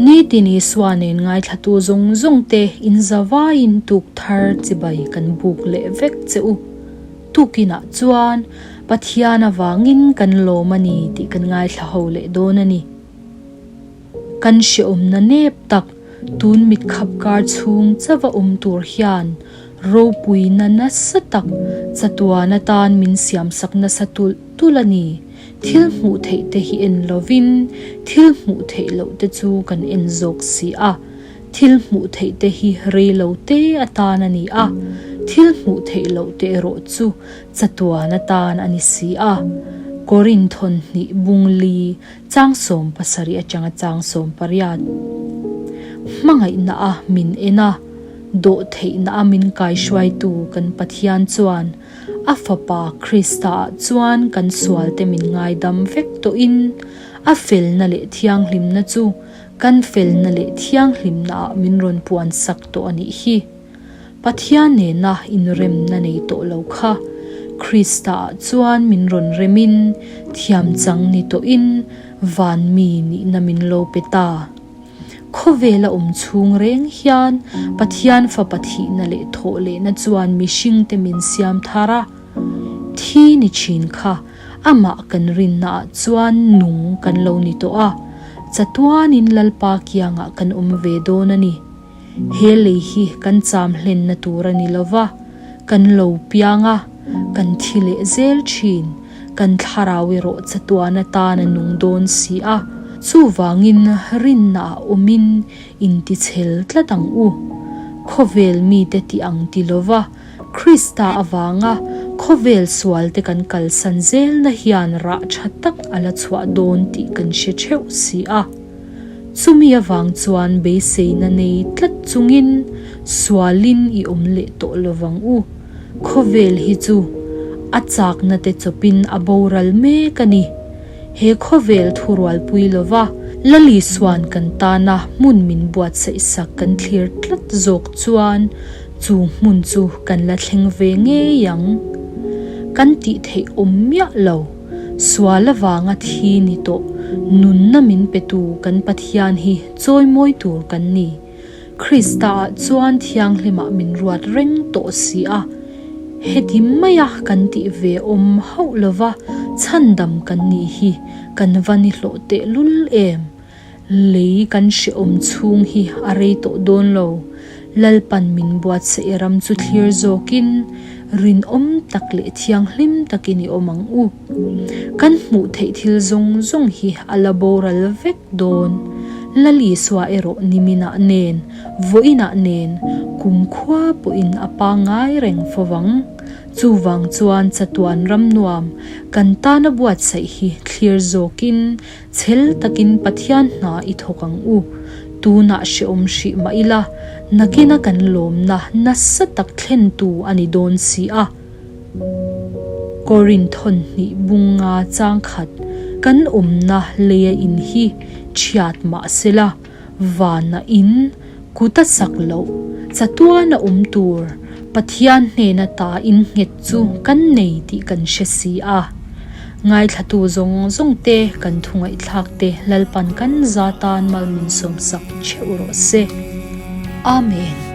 Nitin Isua nen ngaithlatu zawng zawng te in zavaiin tuk thar chibai kan buk leh vek che u. Tukinah chuan Pathian avangin kan lawm a ni tih kan ngaithla ho leh dawn a ni. Kan hreawmna nep tak tun mitkhap kar chhung chauha awm tur hian ropuina nasa tak chatuan atan min siamsak nasa tulh tulh a ni. Thil hmuh theih te hi en lovin thil hmuh theih loh te chu kan en zawk si a. Thil hmuh theih te hi rei lo te atan a ni a, thil hmuh theih loh te erawh chu chatuan atan a ni si a. Korinthon hnih bung li chang 70 atanga chang 80. Hmangaihna a min en a, dawh theihna a min kaihruaitu kan Pathian chuan a Fapa Krista ah chuan kan sualte min ngaidam vek tawhin a felna leh thianghlimna chu Kan felna leh thianghlimna ah min rawn puan sak tawh a nih hi. Pathian nena inremna nei tawh lo kha Krista ah chuan min rawn remin thiam chang ni tawhin van mi nihna min lo pe ta. Khawvela awm chhung reng hian Pathian fapa thihna leh thawh lehna chuan mihringte min siam thar a, thi ni thin kha Amah kan rinna ah chuan nung kan lo ni tawh a, chatuanin Lalpa kiangah kan awm ve dawn a ni. He lei hi kan cham hlenna tur a ni lo va, kan lo piang a, kan thi leh zel thin, kan thlarau erawh chatuan atan a nung dawn si a, chuvangin rinna ah awmin intichhel tlat ang u. Khawvel mite tih ang ti lo va, Krista avanga khawvel sualte kan kalsan zelna hian rah tha tak a la chhuah dawn tih kan hre theuh si a. Chumi avang chuan beiseina nei tlat chungin sualin i awm leh tawh lovang u. Khawvel hi chu a chakna te chawpin a boral mek a ni. He khawvel thurualpui lova Lali suan kan tana hmun min buatsaihsak kan thlir tlat zawk chuan Chu hmun chu kan la thleng ve ngei ang. Kan tih theih awm miah lo. Sual avanga thi ni tawh nunna min petu kan Pathian hi chawimawi tur kan ni. Krista ah chuan thianghlimah min ruat reng tawh si a. Heti maia kan tih ve awm hauh lova chhandam kan nih hi kan va ni hlawh tehlul em? Lei kan hrehawm chhung hi a rei tawh dawn lo. Lalpan min buatsaih ram chu thlir zawkin rinawm tak leh thianghlim takin i awm ang u. Kan hmuh theih thil zawng zawng hi a la boral vek dawn. Lal Isua erawh niminah nen, vawiinah nen, kumkhua pawhin a pangngai reng fo vang. Chuvang chuan chatuan ram nuam kan tana buatsaih hi thlir zawkin Chhel takin Pathian hna i thawk ang u. Tunah hrehawm hrih mah ila, nakina kan lawmna nasa tak thlentu a ni dawn si a. Korinthon hnih bunga chang khat kan awmna leia in hi thiat mah sela, vana in kut a sak loh, chatuana awm tur Pathian hnena ta in nghet chu kan nei tih kan hre si a. Ngaithlatu zawng zawng te kan thu ngaihthlak te Lalpan kan za tan mal min sawmsak theuh rawh se. Amen.